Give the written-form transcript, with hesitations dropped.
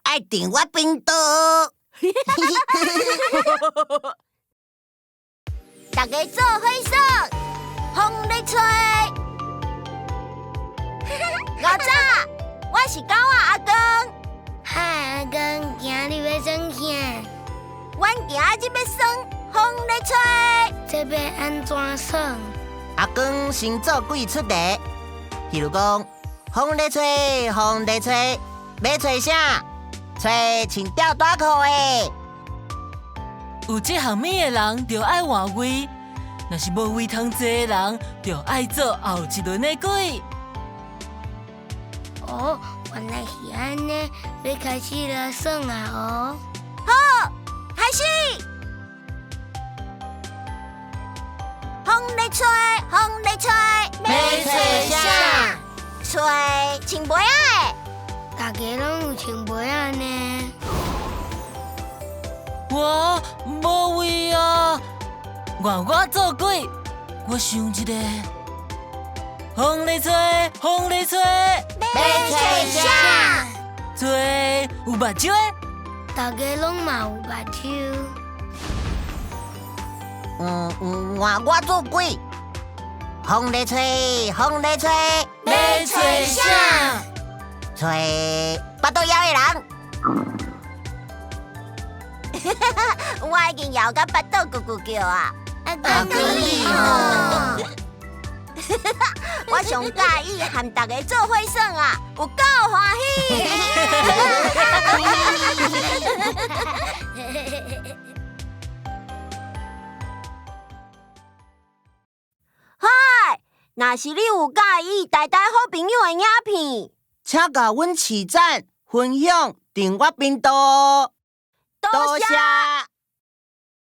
愛訂我頻道。大家做伙耍，風咧吹。老早，我是狗仔阿光。嗨，阿光，今日欲耍啥？阮今日欲耍風咧吹。這欲按怎耍？阿光先做鬼出題，譬如講，風咧吹，風咧吹，欲揣啥？揣穿吊帶褲的。有這項物的人，就愛換位；若是無位通坐的人，就愛做後一輪的鬼。哦，原來是按呢，欲開始來耍啊哦！好，開始。風咧吹，風咧吹，欲揣啥？揣穿襪仔的。大家攏有穿襪仔呢。我無位啊，換我做鬼，我想一下。風咧吹，風咧吹，欲揣啥？揣有目睭的。大家攏嘛有目睭。換我做鬼。風咧吹，風咧吹，欲揣啥？揣腹肚枵的人。我已經枵甲腹肚咕咕叫啊！阿光你吼！我上喜歡和大家做伙耍啊，有夠歡喜！嗨，若是你有佮意台台好朋友的影片，請共阮揤讚、分享、訂閱頻道。多謝。